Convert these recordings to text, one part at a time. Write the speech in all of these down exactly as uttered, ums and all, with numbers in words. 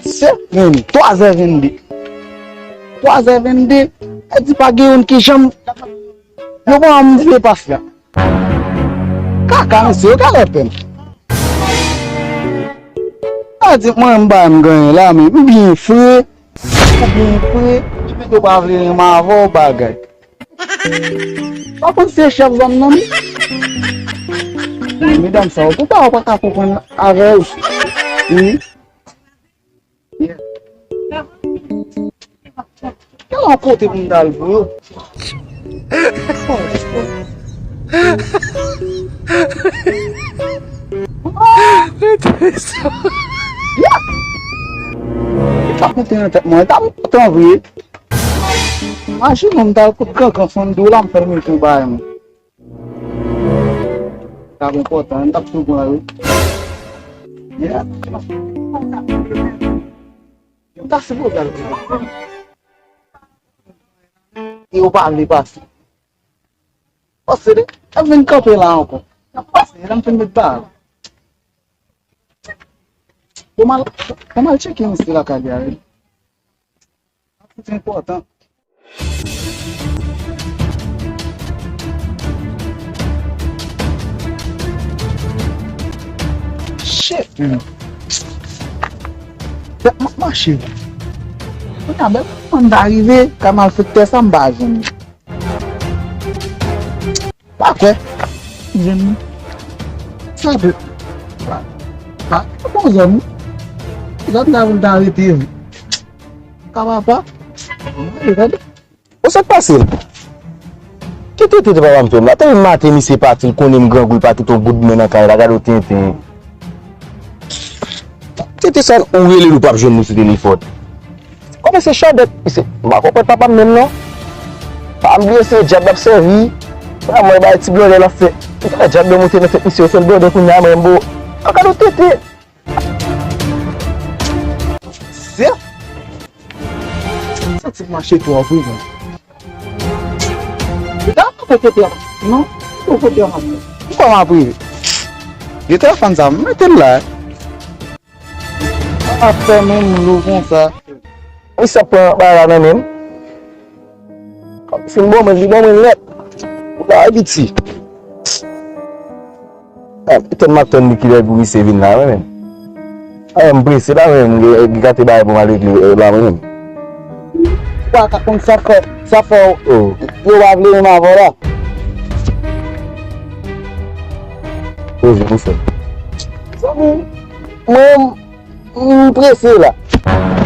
Se vini, twazè vennde. Twazè vennde, e di pa gen youn ki janm. Yo pran m vye pas la. Kaka, mesye, yo ka lè pè m. A di mwen m bay m genyen la, men m byen fre. Ou byen fre, epi yo pa vle renmen avè w bagay. Pa konn se chèf zòn nan, men. Men medam sa yo, pou pa w pa ka konprann avè yo. Wi. Gen yon kote pou m t al pou yo. Li t ap monte nan tèt mwen, li t ap monte an vre. Imajine w, m t al kote kankan san dola, m fè l mete yon bagay mwen. T ap enpòtan, m t ap sou pran yo. Yeah. M ta sipoze al. E yo pa vle pase. Pase de, yo vin kanpe la ankò. Y ap pase, lè m fin met ba. Fò m al, fò m al tcheke misye lakay li a, wi. Ap fout enpòtan. Shit, man. Fèk m ap mache. Kounye a, bèl, mwen ta rive, ka malfektè sa, m pa jwenn li. Pa kwè. Jwenn li. Sa de. Pa, pa, pa bon zòn. Zòn ta vin ta rete. Ka papa. Gade, gade. Bon, sa k pase l? Ki tenten te papa m fè m la? Tanmen maten misye pati, l konnen m grangou, l pa kite yon bout men nan kay la, gade yon tenten. Tenten sa ou rele l ou p ap jwenn nou sou telefòn. Kòman se Chadèt? Misye, m pa konprann papa m menm non. Pa bliye se dyab l ap sèvi. Mwen bay ti blòdè l ap fè. Ou konn dyab yo monte nan tèt misye, yo fè l blòdè kounye a, mwen m bo. An gade yon tenten. Zè. Santi m mache twò vre, men. Gade yon kote a. Non, yon kote a. Poukwa m ap rive? Gen telefòn sa, mete l la. Sa ap fè menm lou konsa. Misye ap pran bagay la nan men m. Kòmsi m bon mwen, li bon mwen nèt. Ou la, piti. Ah, tann m ap tann li kilè pou misye vin la, mwen menm. Ah, m prese la, mwen menm, m gen, gen gate bagay pou m al regle, eh, la, mwen menm. Ou pa ka konn sa fè, sa fè w, oh, yo pa vle menm avè w la. Poze, mwen fè. Zanmi, mwen, m prese la.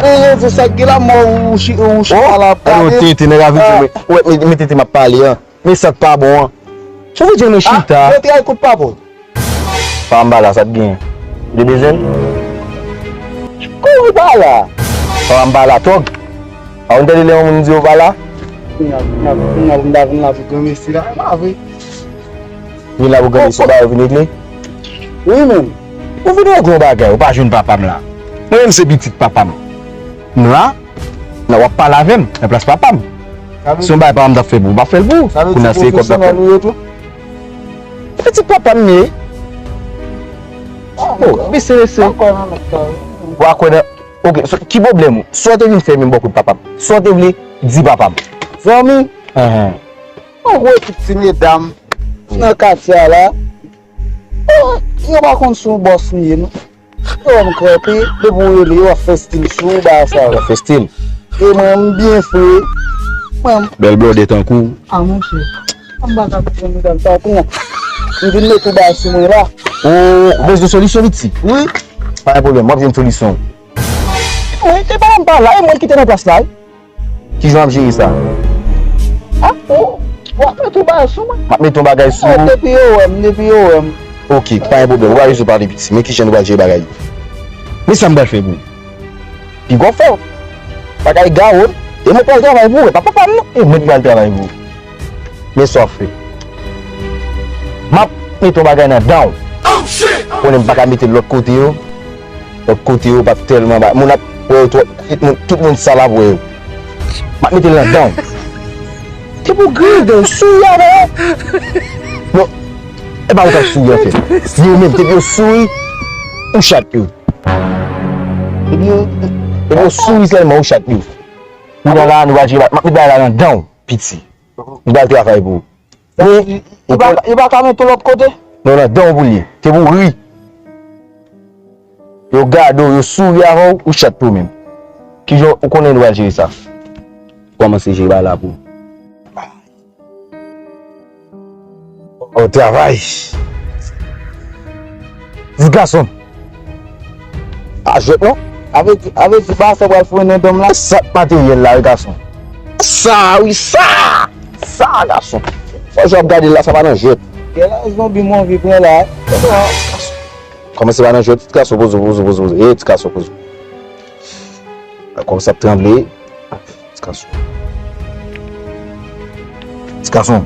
E yo di sa k gen la, mò ou chi-, ou chita la ap gade. Tete, nèg aviti, ah, mwen, mwen, mwen, tete m ap pale an. Men sa k pa bon an. Sa vle di mwen chita. Ah, yo te al kout papòt. Pa anba la, sa t gen. Ou te bezwen l? Kouri pa la. Pa anba la, tòg. A, ou tande lè yon moun di yo pa la? Vin la, vin la, vin la, vin la pou granmesi la. Pa vre. Vin la pou granmesi, ba yo vin regle? Wi, menm. Ou vin regle yon bagay, ou pa jwenn papa m la. Mwen menm se pitit papa m. M la, nan w ap pale avè m, nan plas papa m. Si yon bagay papa m t ap fè pou ou, m p ap fè l pou ou. Kounye a se kòb l ap fè. Pitit papa m ye. Oh, mesye, mesye. Ou pa kwè nan Ok, so, ki pwoblèm ou? Sa w te vin fè menm bò kot papa m? Sa w te vle di papa m? Zanmi, yon gwo ekip ti medam nan katye a la. Oh, yo pa konn si w bòs ou ye, non. Yo wè m krèpi, depi w rele, yo ap fè stil sou ou, bagay sa yo. Yo ap fè stil. E mwen, m byen fre. Mwen, m bèl blòdè tankou w. A, monchè. An m pa ka konprann medam sa, kouman? M vin mete w bagay sou mwen la. Ou bezwen solisyon, piti? Wi. Pa gen pwoblèm, w ap jwenn solisyon. Mwen te pa, m pa la, e mwen ki te nan plas la, wi. Kijan w ap jere sa? A, ou, w ap mete yon bagay sou mwen? M ap mete yon bagay sou ou. Depi yo wè m, depi yo wè m. Ok, pa gen pwoblèm, ou pa bezwen pale piti, men kijan nou pral jere bagay yo. Men sa m pral fè pou ou. Piga w fè w. Pa ka egare w. E mwen pral travay pou ou, e pa papa m non. E mwen ki pral travay pou ou. Men sa w ap fè. M ap mete yon bagay nan dan w. Konnen m pa ka mete l lòt kote yo. Lòt kote yo pa tèlman ba. Moun ap wè yo twòp. Tout moun, tout moun sal ap wè yo. M ap mete l nan dan w. Depi w griyen dan w, souri avè yo. Non. E pa ou k ap souri anfen. Yo menm, depi yo souri, ou chat yo. Depi yo, Epi w souri sèlman, ou chat yo. Kounye a la, nou pral jere, m ap met bagay la nan dan w, piti. M pral travay pou ou. Li, li pa, li pa ka mete lòt kote? Non, nan dan w pou l ye. Se pou w ri. Yo gade w, yo souri avè w, ou chat tou menm. Kijan ou konnen nou al jere sa? Kòmanse jere bagay la pou ou. Ò, travay. Ti gason. A jwèt non. Avè di, avè di, pa sa pral fouye nan danm la. Sa k materyèl la, wi, gason. Sa, wi, sa! Sa, gason. Fò jan w ap gade l la, sa pa nan jwèt. Gè la, zonbi m anvi pran la. Kòman se pa nan jwèt, ti gason, poze w, poze w, poze w, poze w. E, ti gason, poze w. Kòman sa ap tranble. Ti gason. Ti gason.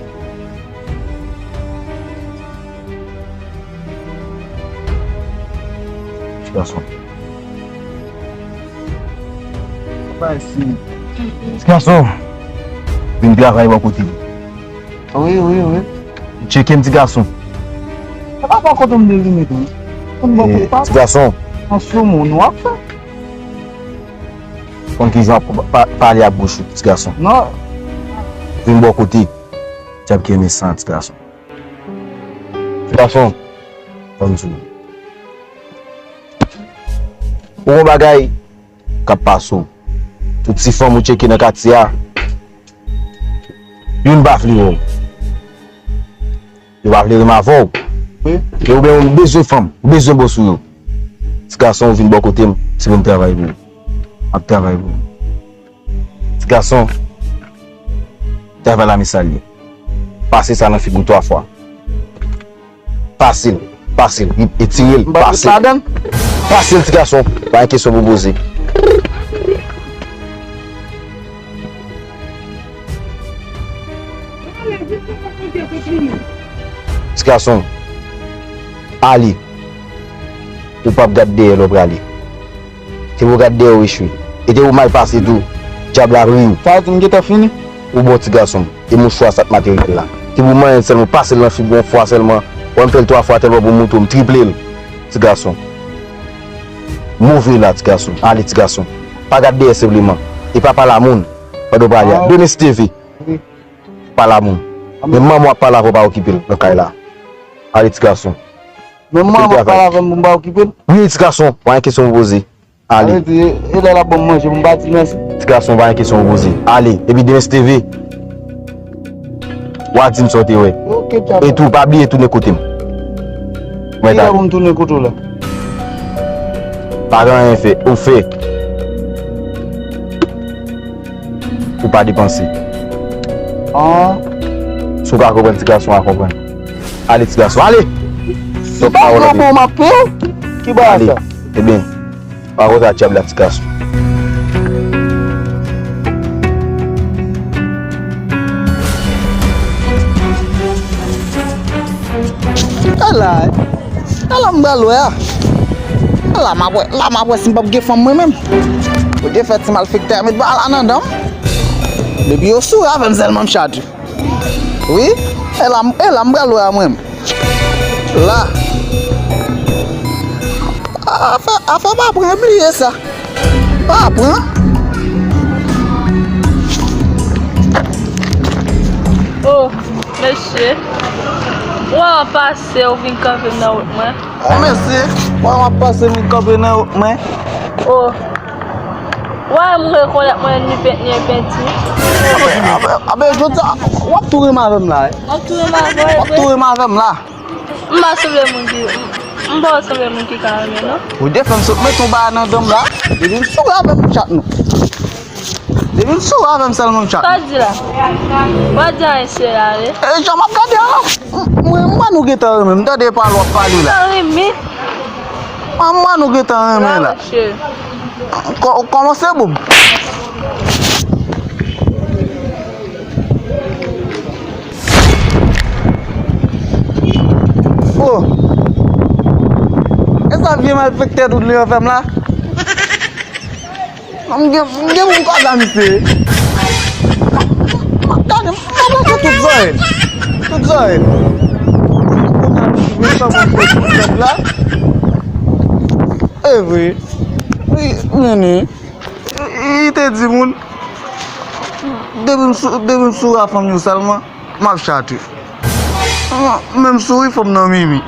Ti gason. Ti gason. Vin travay bò kote m. Wi, wi, wi. Tcheke m, ti gason. Se pa bò kote m devine tou. Konn bò kote pa. Ti gason. An sou moun w ap fè. Konn kijan w ap pa, pale ak bouch ou, ti gason. Non. Vin bò kote. Dyab ki renmen san, ti gason. Ti gason. Ban m di w. Ou gon bagay k ap pase w. Tout ti fanm ou tcheke nan katye a, youn pa vle wè w. Yo pa vle renmen avè w. Wi. E oubyen ou bezwen fanm, ou bezwen bò sou yo. Ti gason, ou vin bò kote m, se pou m travay pou ou. M ap travay pou ou. Ti gason, travay la men sa l ye. Pase sa nan figi w twa fwa. Pase l, pase l, etire l, pase l. Pase l, ti gason, pa gen kesyon pou poze. Ti gason, ale. Ou p ap gad dèyè lè w prale. Se pou w gad dèyè w echwe. E te ou mal pase tou. Dyab la ap ri w. Sa vle di m gentan fini? Ou bon ti gason m. E mouchwa sa k materyèl la. Se pou w manyen l sèlman, pase l nan figi w yon fwa sèlman. Wè m fè l twa fwa tèlman pou m montre w m triple l. Ti gason. Move la, ti gason. Ale, ti gason. Pa gad dèyè senpleman. E pa pale a moun pandan w prale a. Demen si te vle. Pale a moun. Men manman w ap pale avè w, pa okipe l nan kay la. Ale, ti gason. Men manman w ap pale avè m pou m pa okipe l? Wi, ti gason, pa gen kesyon pou poze. Ale. Sa vle di, e lè l ap ban m manje pou m pa di mèsi? Ti gason, pa gen kesyon pou poze. Ale, epi demen si te vle, w a di m sa w te wè. Ok, djab. E tou, pa bliye tounen kote m. Mwen ta. Kilè pou m tounen kote w la? Pa gen anyen fè, ou fè. Ou pa depanse. Ah. Si w ka konprann, ti gason a konprann. Ale, ti gason, ale! Si w pa pran bon, m ap peye w. Ki bagay sa? Ebyen, pa konsa dyab la, ti gason. Ala, ala m pral wè a. La m ap wè, la m ap wè si m p ap gen fanm mwen menm. Ou te fè ti malfektè a met bal la nan dan m. Depi yo souri avè m sèlman m chat. Wi, e la, e la m pral wè a mwen menm. La. Afè, afè pa pran, bliye sa. Pa pran. Oh, mesye. Ou wè m ap pase, ou vin kanpe m nan wout mwen. Oh, mesye. Ou wè m ap pase, vin kanpe nan wout mwen. Oh. Ou wè m rekonèt mwen ni pent, ni penti. Abe, abe, abe, jodi a, w ap tou renmen avè m la, wi. W ap tou renmen avè m, w ap tou renmen avè m la. M pa sanble moun ki, m pa sanble moun ki ka renmen, non. Ou te fè m sot met yon bagay nan dan m la. Depi m souri avè m, m chat nou. Depi m souri avè m sèlman, m chat. Sa w di la? W a di anyen serye, ale. E jan m ap gade a, m, m, m wè nou gentan renmen. M tande pale w ap pale la. Gentan renmen? M, m wè nou gentan renmen la. Kò, kò, kòmanse bon. Oh. E sa vye malfektè tout li an fè m la? M gen, m gen pou m koz a misye. M ap gade, m ap pase tout zòrèy. Tout zòrèy. Kounye a, m sanble m pran tout zòrèy la. E vre. Wi, vini. Li te di moun, depi m sou, depi m sou a fanm yo sèlman, m ap chate. Mwen, menm souri fò m nan mimi.